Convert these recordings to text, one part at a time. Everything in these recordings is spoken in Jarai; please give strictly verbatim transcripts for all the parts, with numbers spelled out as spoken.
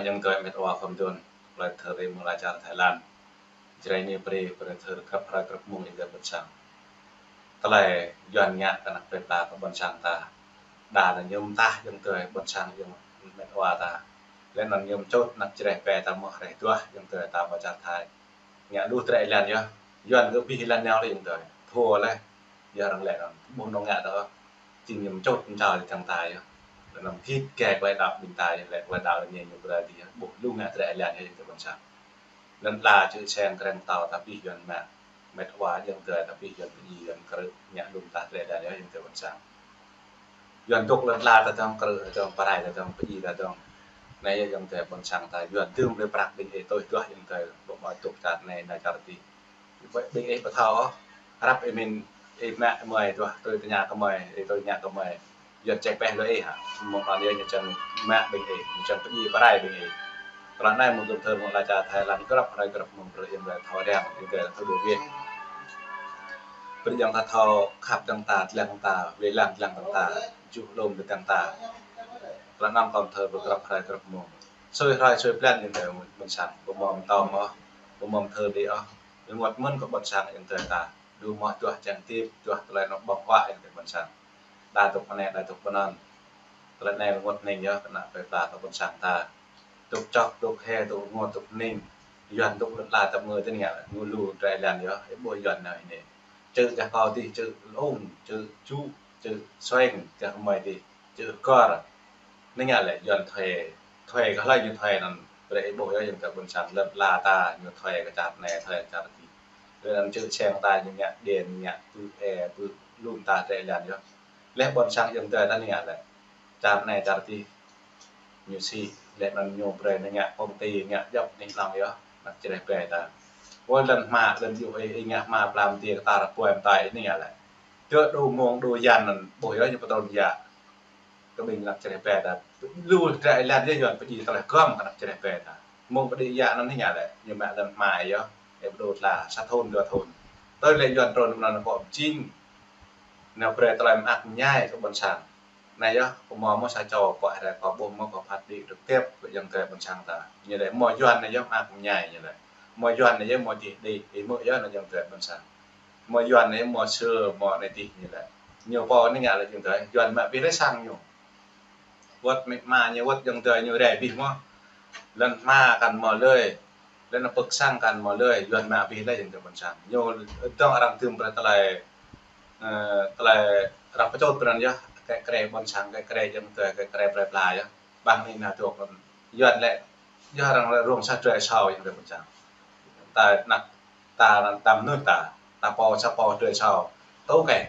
Ayŏng adơi met wa khŏm dŏ, tơlơi thâo rĭm mơ̆ng lŏn čar Thái Lan. Jrai anai brơi, brơi thâo krăp hrơi krăp mông ayŏng adơi ƀôn sang. Tơlơi Yuan ngă kơ anăp plơi pla kơ ƀôn sang ta. Đa anŭn ñu mơtah ayŏng adơi ƀôn sang ayŏng met wa ta. Lĕ anŭn ñu čut anăp Jrai ƀe ta mơ̆ hrĕh duah ayŏng adơi ta ƀơi čar Thái. Ngă lu drơi lan yơh. Yuan kơ abih lan nao lĕ ayŏng adơi. Thua lĕ. Yua arăng lĕ anŭn. Ƀu nao ngă tơ. Jing ñu čut mơčao lĕ tơ̆ng ta yơh. Lĕ anŭn git gai tơlơi đaŏ ƀing ta yơh lĕ tơlơi đaŏ lĕ ñu ñu brơi dih yơh. Ƀu lu ngă drơi lan yơh ayŏng adơi ƀôn sang. Lŏn ala čư̆ seng kreng tao ta abih Yuan mă. Met wa ayŏng adơi ta abih Yuan pơdjai Yuan krư̆ ngă lu mơtah drơi lan yơh ayŏng adơi ƀôn sang. Yuan dŏ lŏn ala ta dŏng krư̆ ta dŏng pơrai ta dŏng pơdjai ta dŏng. Anai ayŏng adơi ƀôn sang ta Yuan dưm brơi prăk ƀing ih tui duah ayŏng adơi ƀu mă dŏ čar anai nao čar adih. Ƀing ih ƀu thâo ôh. Răp ih min ih mă kơmơi duah tui tơña kơmơi, ih tui tơña kơmơi. Yuan čeh peh lu ih hă. Mơ̆ng anŭn yơh ñu čang mă ƀing ih, ñu čang pơdjai pơrai ƀing ih. Tơlơi anai mơ̆ng gum thơ mơ̆ng lŏn čar Thái Lan krăp hrơi krăp mông brơi ayŏng adơi thâo răng, ayŏng adơi thâo dŏ wĕh. Brơi ayŏng ta thâo khăp dơ̆ng ta, dlăng ta, wĕ lăng dlăng dơ̆ng ta, juh lŏm dơ̆ng ta. Tơlơi anŭn khŏm thâo brơi krăp hrơi krăp mông. Sui hrơi sui blan ayŏng adơi ƀôn sang, ƀu mơ̆ng tơm ôh, ƀu mơ̆ng thâo dih ôh. Rơngot mơ̆n kơ ƀôn sang ayŏng adơi ta. Dŏ mơ̆ duah čang tip, duah tơlơi anŭn ƀơ̆ng huă ayŏng adơi ƀôn sang. Đa dŏ mơnai, đa dŏ mơnăn. Tơlơi anai rơngot hning yơh kơ anăp plơi pla kơ ƀôn sang ta. Dŏ čŏk, dŏ he, dŏ rơngot, dŏ hning. Yuan dŏ lŏn ala ta mơ̆ tơ anai ngă lu drơi lan yơh, ih ƀuh Yuan nao anai. Čư̆ čah pao dih, čư̆ lŏng, čư̆ ču, čư̆ sueng, čah kơmơi dih. Čư̆ kor. Anai ngă lĕ Yuan thuê, thuê kơ hlơi ñu thuê anŭn. Brơi ih ƀuh yơh ayŏng adơi ƀôn sang lŏn ala ta ñu thuê kơ čar anai, thuê kơ čar adih. Lĕ anŭn čư̆ seng ta ñu ngă điện, ngă pư̆ e, pư̆ lŏm ta drơi lan yơh. Lĕ ƀôn sang ayŏng adơi ta anai ngă lĕ. Čar anai čar adih. Ñu sĭ, lĕ anŭn ñu brơi anai ngă công ty, ngă djŏp anih lăng yơh. Anăp Jrai ƀe ta. Wơ̆t lŏn hmua, lŏn yŭ ih, ih ngă hmua plam tiê kơ ta rơpuai mơtai anai ngă lĕ. Tơ dŏ mông dŏ yan anŭn, ƀuh yơh ñu pơtrŭn yă. Kơ ƀing anăp Jrai ƀe ta. Lu drơi lan yơh Yuan pơdjai tơlơi gơ̆m kơ anăp Jrai ƀe ta. Mơ̆ng pơdjai yă anŭn anai ngă lĕ. Ñu mă lŏn hmua yơh. Ih ƀu dŏ tla, sa thŭn, dua thŭn. Tơl lĕ Yuan trŭn anŭn kơ jing. Nao brơi tơlơi mơak mơñai kơ ƀôn sang. Anai yơh, kơ mơ̆ mơ̆ sa čô, kơ hrơi kơ ƀuh mơ̆ kơ phat đĭ trực tiếp kơ ayŏng adơi ƀôn sang ta. Ñu lĕ mơ̆ Yuan anai yơh mơak mơñai ñu lĕ. Mơ̆ Yuan anai yơh mơ̆ dih đĭ, ih mơ̆ yơh anŭn ayŏng adơi ƀôn sang. Mơ̆ Yuan anai mơ̆ sơ, mơ̆ anai dih ñu lĕ. Ñu pô anai ngă lĕ ayŏng adơi, Yuan mă abih lĕ sang ñu. Wơ̆t mĕ ma ñu wơ̆t ayŏng adơi ñu rai abih mơ̆. Lŏn hmua kăn mơ̆ lơi. Lŏn pơ̆k sang kăn mơ̆ lơi. Yuan mă abih lĕ ayŏng adơi ƀôn sang. Ñu dŏng arăng dưm brơi tơlơi, ơ, tơlơi arăng pơčut brơi anŭn yơh. Kơ krê ƀôn sang, kơ krê ayŏng adơi, kơ krê plơi pla yơh. Ƀăng anai nao dŏ Yuan lĕ. Yơh arăng lĕ rông sa drơi asâo ayŏng adơi ƀôn sang. Ta anăp ta anŭn tam mơnuih ta, ta pô sa pô drơi asâo. Tơ kĕ,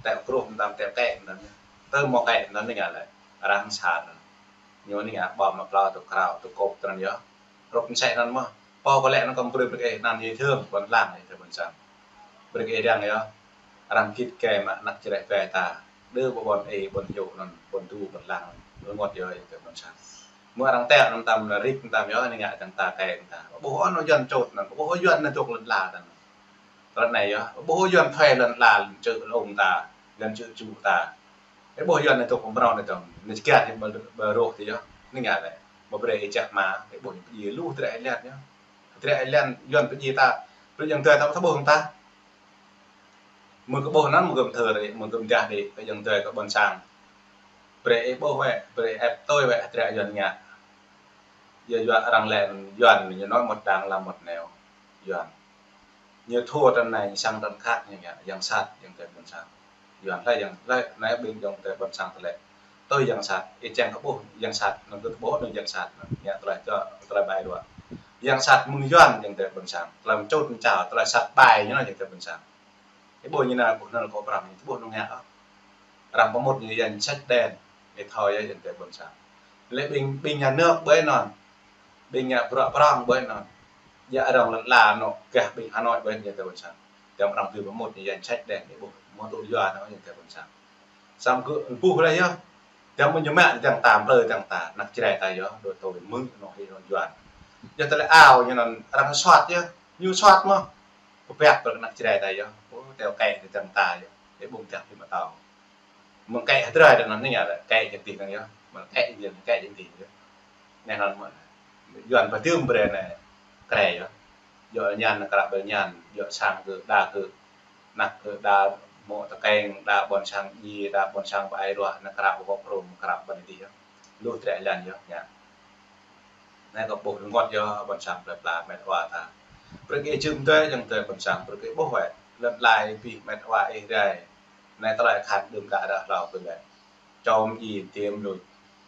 tĕ kruh mơtam tĕ kĕ mơtam. Tơ mơ̆ kĕ mơtam anai ngă lĕ. Arăng sa anŭn. Ñu anai ngă ƀơ̆ng mă plao tŭ krao, tŭ kŏp tơnăn yơh. Rup mơsĕ anŭn mơ̆. Pô kơ lĕ anŭn kơ brơi brơi ih anăn yơh thương, ƀôn lan yơh ayŏng adơi ƀôn sang. Brơi ih răng yơh. Arăng git gai mă anăp Jrai ƀe ta. Đơ ƀu ƀôn ih, ƀôn yŭ anŭn, ƀôn du, ƀôn lăng, rơngot yơh ayŏng adơi ƀôn sang. Mơ̆ arăng tĕ anŭn tam anŭn rik tam yơh, anai ngă tơ̆ng ta kĕ ta. Ƀuh anŭn Yuan čut anŭn, ƀuh Yuan anŭn dŏ lŏn ala ta anŭn. Tơlơi anai yơh, ƀuh Yuan thuê lŏn ala, čư̆ lŏng ta, lŏn čư̆ ču ta. Ih ƀuh Yuan anŭn dŏ pơmrâo anŭn dŏng, anŭn čơkă anŭn ƀơ-, ƀơ rôh tơ yơh, anai ngă lĕ. Mơ̆ brơi ih čah hmua, ih ƀuh pơdjai lu drơi lan yơh. Drơi lan Yuan pơdjai ta, brơi ayŏng adơi ta ƀu thâo ƀuh hăng ta. Mơ̆ kơ ƀuh anŭn, mơ̆ gum thơ đĭ, mơ̆ gum dah đĭ, kơ ayŏng adơi kơ ƀôn sang. Brơi ih ƀuh wĕ, brơi ih ĕp tui wĕ, drơi Yuan ngă. Yua, yua arăng lĕ Yuan ñu nói một đằng làm một nẻo. Yuan. Ñu thua tơnăn anai, ñu sang tơnăn khác ñu ngă, yang sat, ayŏng adơi ƀôn sang. Yuan lĕ yang, lĕ anai ƀing ayŏng adơi ƀôn sang tơlơi. Tui yang sat, ih čang kơ ƀuh yang sat, anŭn kơ ƀuh anŭn yang sat, anŭn ngă tơlơi čô, tơlơi ƀai luă. Yang sat mơ̆ng Yuan ayŏng adơi ƀôn sang, tơlơi mơčut mơčao, tơlơi sat ƀai ñu anŭn ayŏng adơi ƀôn sang. Ih ƀuh ñu anai, ƀuh anŭn kơ prăm, ih ƀuh anŭn ngă. Arăng pơmŭt ñu danh sách đen, ih thâo yơh ayŏng adơi ƀôn sang. Lĕ ƀing, ƀing nhà nước ƀơi anŭn. Ƀing ngă bruă prŏng ƀơi anŭn. Yua arăng lŏn ala anŭn gah ƀing Hà Nội ƀơi anŭn ayŏng adơi ƀôn sang. Tơm arăng dưm pơmŭt ñu danh sách đen, ih ƀuh mơ̆ dŏ Yuan anŭn ayŏng adơi ƀôn sang. Samơ̆ kơ ƀuh lĕ yơh. Tơm mơ̆ ñu mă tơ̆ng ta, plơi tơ̆ng ta, anăp Jrai ta yơh, dŏ tui mơ̆ng anŭn hĭ anŭn Yuan. Yơh tơlơi ao ñu anŭn arăng sat yơh, ñu sat mơ̆. Pơpĕk brơi anăp Jrai ta yơh. Ơ, teo kĕ tơ̆ng ta yơh. Ih ƀuh teo ih mă tao. Mơ̆ng kĕ hơdrơi tơ anŭn anai ngă lĕ, kĕ jing tih anŭn yơh. Mơ̆ng kĕ jing, kĕ jing tih yơh. Anai anŭn mơ̆. Yuan pơdưm brơi anai. Krê yơh. Yua ñan anai krăp ƀơi ñan, yua sang kơ đa kơ. Anăk kơ đa mơ̆ tơkeng, đa ƀôn sang djai, đa ƀôn sang ƀai ruah, anai krăp ƀơi kơkrŭm, krăp ƀơi anai dih yơh. Lu trĕ lăn yơh, ñan. Anai kâo ƀuh rơngot yơh, ƀôn sang plơi pla met wa ta. Brơi kơ ih jum tui, ayŏng adơi ƀôn sang, brơi kơ ih ƀuh wơ̆t. Lŏn lai abih met wa ih rai. Anai tơlơi khăn đưm đă ră hlâo kơ lĕ. Čom djai tiêm lŭč.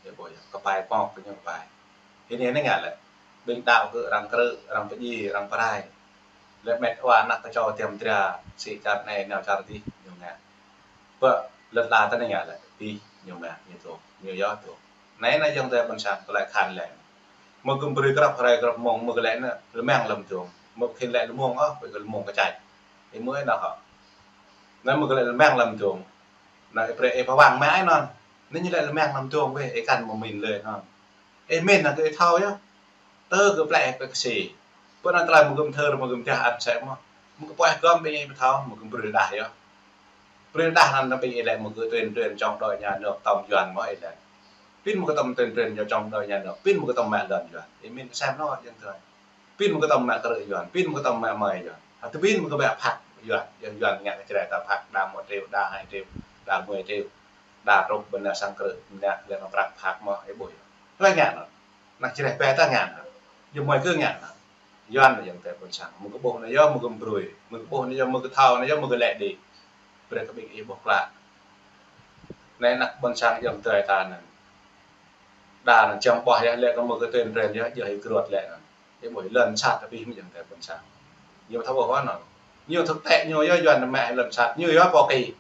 Yơh ƀuh yơh, kơpai pŏk kơ ñu kơpai. Hĭ anai anai ngă lĕ. Ƀing đaŏ kơ arăng krư̆, arăng pơdjai, arăng pơrai. Lĕ met wa anăk kơčô tiăm dra, sĭ čar anai, nao čar dih, ñu ngă. Pơ lŏn la ta anai ngă lĕ, dih, ñu mă, ñu tuh, ñu yua tuh. Anai anai ayŏng adơi ƀôn sang, tơlơi khăn lĕ. Mơ̆ gơ̆m brơi krăp hrơi krăp mông, mơ̆ kơ lĕ anai, lơmăng lăm tuông. Mơ̆ khĭn lĕ lơmông ôh, ƀơi kơ lơmông kơčač. Ih mơ̆ ih nao hŏ. Anai mơ̆ kơ lĕ lơmăng lăm tuông. Anai ih brơi ih pơwang mă ih anŭn. Anai ñu lĕ lơmăng lăm tuông weh, ih kăn mơ̆ min lơi anŭn. Ih min anŭn kơ ih thâo yơh. Tơ kơ plĕ kơ ksĭ. Pơ anŭn tơlơi mơ̆ gơ̆m thơr, mơ̆ gơ̆m jah ăt sĕ mơ̆. Mơ̆ kơ pơih gơ̆m ƀing ih pơthâo, mơ̆ gơ̆m brơi đah yơh. Brơi đah anŭn ƀing ih lĕ mơ̆ kơ tuyên truyền chống đối nhà nước tơm Yuan mơ̆ ih lĕ. Pin mơ̆ kơ tơm tuyên truyền chống đối nhà nước, pin mơ̆ kơ tơm mă lŏn Yuan. Ih min kơ sem anŭn ayŏng adơi. Pin mơ̆ kơ tơm mă krư̆ Yuan, pin mơ̆ kơ tơm mă mơi Yuan. Hă, tơ pin mơ̆ kơ ƀĕ phak Yuan, Yuan, Yuan ngă kơ Jrai ta phak đa một triệu, đa hai triệu, đa mười triệu, đa truh ƀơi anai sang krư̆, anai lĕ mă prăk phak mơ̆, ih ƀuh yơh. Tơlơi ngă anŭn. Anăk Jrai ƀĕ ta ngă anŭn. Yua mơi kơ ngă anŭn. Yuan anai ayŏng adơi ƀôn sang. Mơ̆ kơ ƀuh anai yơh, mơ̆ kơ brơi. Mơ̆ kơ ƀuh anai yơh, mơ̆ kơ thâo anai yơh, mơ̆ kơ lĕ đĭ. Brơi kơ ƀing ih ƀuh klă. Anai anăk ƀôn sang ayŏng adơi ta anŭn. Đa anŭn čăm ƀuh yơh, lĕ kơ mơ̆ kơ tuyên truyền yơh, yơh ih krut lĕ anŭn. Ih ƀuh lŏn sat abih mơ̆ ayŏng adơi ƀôn sang. Ñu thâo ƀuh anŭn. Ñu thực tế ñu yơh Yuan anai mă lŏn sat, ñu yơh pô kĭ.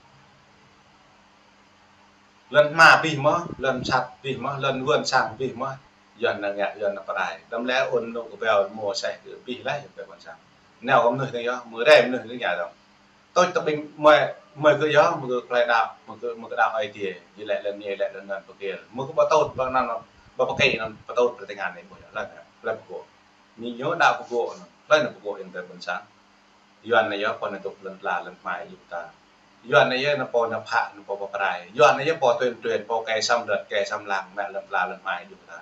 Lŏn hma abih mơ̆, lŏn sat abih mơ̆, lŏn wơ̆n sang abih mơ̆. Yuan anai ngă, Yuan anai pơrai. Đăm lĕ ôn nŭ kơ beo mô seh kơ abih laih ayŏng adơi ƀôn sang. Nao kơ mơnuih anai yơh, mơ̆ rai mơnuih anai ngă dong. Tơl tơ ƀing mơi, mơi kơ yơh, mơi kơ klai đaŏ, mơi kơ, mơi kơ đaŏ Ơi Adai, jing lĕ lŏn anai, lĕ lŏn anŭn pơkil. Mơi kơ pơtŭt, ƀơi anŭn, ƀơi pơkĭ anŭn, pơtŭt kơ tơngan anai, ƀuh yơh, lĕ anŭn, lĕ pơgŏ. Ñu, ñu đaŏ pơgŏ anŭn, lĕ anŭn pơgŏ ayŏng adơi ƀôn sang. Yuan anai yơh pô nao dŏ lŏn pla lŏn hma ih yua ta. Yuan anai yơh nao pô nao phă nao pô pơrai. Yuan anai yơh pô tuyên truyền pô kê săm lŏt kê săm lăng mă lŏn pla lŏn hma ih yua ta.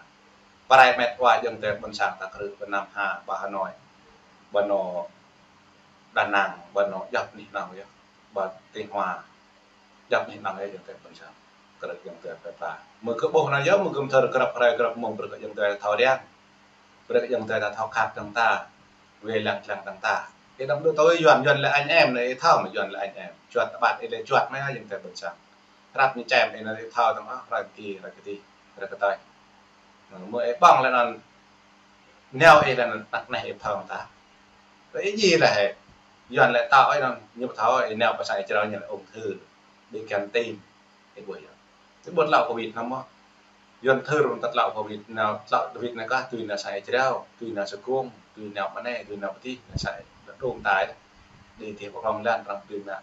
Pơrai met wa ayŏng adơi ƀôn sang ta krư̆ ƀơi Nam Hà, ƀơi Hà Nội, ƀơi anŭn Đà Nẵng, ƀơi anŭn djŏp anih anŏ yơh, ƀơi Tây Hoa. Djŏp anih anŏ yơh ayŏng adơi ƀôn sang. Krư̆ ayŏng adơi pơpă. Mơ̆ kơ ƀuh anai yơh, mơ̆ gơ̆m thơr krăp hrơi krăp mông brơi kơ ayŏng adơi thâo răng. Brơi kơ ayŏng adơi ta thâo khăp dơ̆ng ta. Wai lăng lăng dơ̆ng ta. Ih đăm đuaĭ tui Yuan, Yuan lĕ anh em anai ih thâo mơ̆ Yuan lĕ anh em. Čuăt tơƀăt ih lĕ čuăt mơ̆ ayŏng adơi ƀôn sang. Krăp ñu čem ih anai ih thâo dơ̆ng ôh, hrơi kơ ti, hrơi kơ ti. Mơ̆ ih ƀơ̆ng lĕ anŭn nao ih lĕ anŭn anăk anai ih phŏng ta. Lĕ ih djai lĕ hĕ. Yuan lĕ tao ih anŭn ñu pơthâo ih nao pơ sang ih jrao ñu lĕ ung thư, bị kèm tim. Ih ƀuh yơh. Tơ ƀuh tlao Covid anŭn mơ̆. Yuan thơr anŭn tơ tlao Covid, nao tlao Covid anai kah tui nao sang ih jrao, tui nao sơkung, tui nao pơ anai, tui nao pơ adih, nao sang ih đơ̆ng tai. Đi ti pơkrong lăn arăng tui nao.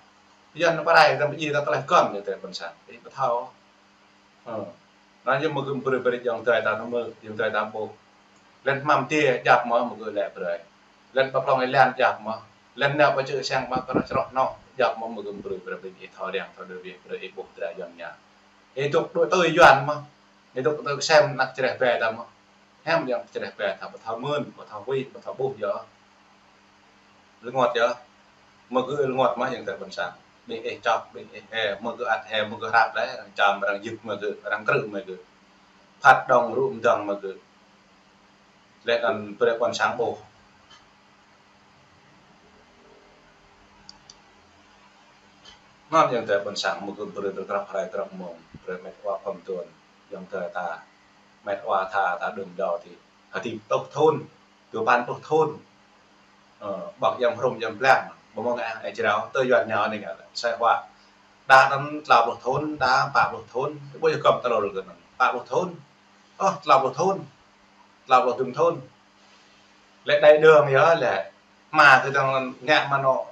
Yuan anŭn pơrai, arăng pơdjai ta tơlơi kơm ñu tơ ƀôn sang. Ih pơthâo. Ơ. Anŭn yơh mơ̆ gơ̆m brơi brơi ayŏng adơi ta nao mơ̆, ayŏng adơi ta ƀuh. Lŏn hmam tiê djŏp mơ̆ mơ̆ gơ̆ lĕ brơi. Lŏn pơkrong ih lăn djŏp mơ̆. Lŏn nao pơ čư̆ siăng mơ̆ kơ čroh noh djŏp mơ̆ mơ̆ gơ̆m brơi brơi ƀing ih thâo răng thâo đơ wih brơi ih ƀuh dra Yuan ngă. Ih dŏ đuaĭ tui Yuan mơ̆. Ih dŏ tui sem anăk Jrai ƀĕ ta mơ̆. Hiam ayŏng Jrai ƀĕ ta pơthâo mơ̆n, pơthâo wih, pơthâo ƀuh yơh. Rơngot yơh. Mơ̆ gơ̆ rơngot mơ̆ ayŏng adơi ƀôn sang. Ƀing ih čŏk, ƀing ih he, mơ̆ gơ̆ ăt he, mơ̆ gơ̆ hrăp lĕ, arăng čăm, arăng djik mơ̆ gơ̆, arăng krư̆ mơ̆ gơ̆. Phat dŏng rŭ mơdơ̆ng mơ̆ gơ̆. Lĕ anŭn brơi ƀôn sang ƀuh. Anŭn ayŏng adơi ƀôn sang mơ̆ gơ̆ brơi tơ krăp hrơi krăp mông, brơi met wa khŏm tuôn, ayŏng adơi ta, met wa ta, ta đưm đô ti. Hơdip tŭ thŭn, dua păn pluh thŭn. Ơ, ƀơ̆ng yăm hrŏm yăm blang, ƀu mơ̆ng ai jrao, tơ Yuan nao anai ngă lĕ. Sai hua, đa anŭn tlâo pluh thŭn, đa pă pluh thŭn, ƀu yơh kơm tơlơi rơgơ̆n anŭn, pă pluh thŭn. Ơ, tlâo pluh thŭn, tlâo pluh dŭm thŭn. Lĕ đai đơ̆ng yơh lĕ, hmua kơ tơ̆ng ngă mơ̆ anŭn,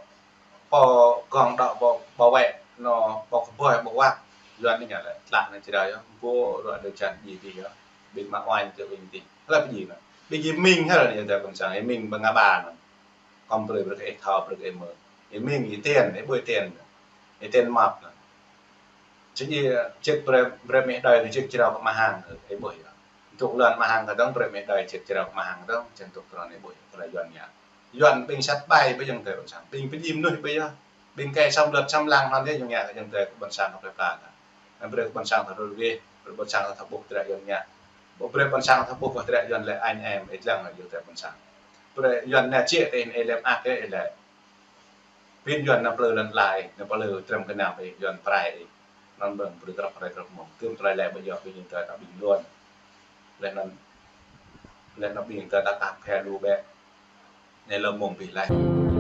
pô gong đŏk pô, pô wĕ, anŭn pô kơbơi, pô wăk, Yuan anai ngă lĕ, tlă anai jrao yơh, ƀu ruă đơ čan djai dih yơh, ƀing mă oanh tơ ƀing dih. Hlơi pơdjai anŭn. Ƀing djai mĭn hă anai ayŏng adơi ƀôn sang, ih mĭn ƀơi ngă ba anŭn. Kơm brơi brơi kơ ih thâo brơi kơ ih mơ̆. Ih mĭn ih tian, ih ƀuh ih tian. Ih tian map anŭn. Či djai čĭt brơi, brơi mih đơi anŭn čĭt jrao kơ mơhang kơ ih ƀuh yơh. Tŭk lŏn mơhang kơ dong, brơi mĕt đơi čet črao mơhang dong, čen tŭk tơlơi anai ƀuh, tơlơi Yuan ngă. Yuan ƀing sat ƀai ƀơi ayŏng adơi ƀôn sang. Ƀing pơjim mơnuih ƀơi yơh. Ƀing kơ samơ̆ lŏn samơ̆ lăng hŏn yơh, ñu ngă kơ ayŏng adơi ƀôn sang kơ plơi pla ta. Anŭn brơi ƀôn sang ta rơweh, brơi ƀôn sang ta ƀuh tơlơi Yuan ngă. Ƀu brơi ƀôn sang ta ƀuh kơ tơlơi Yuan lĕ añ em, ih lăng ayŏng adơi ƀôn sang. Brơi Yuan nao čiă tơ ih, ih lĕ mơak tơ ih lĕ. Pin Yuan nao plư lŏn lai, nao plư trơm kơnam ih, Yuan prai ih. Anŭn ƀơ̆ng brơi krŏk rai krŏk mông. Tơm tơlơi lĕ ƀơi yơh ƀing ta ta ƀing Yuan. Lĕ anŭn, lĕ anŭn ƀing ta ta kăp khe lu bĕ. Anai lơ̆m mông ƀing laih.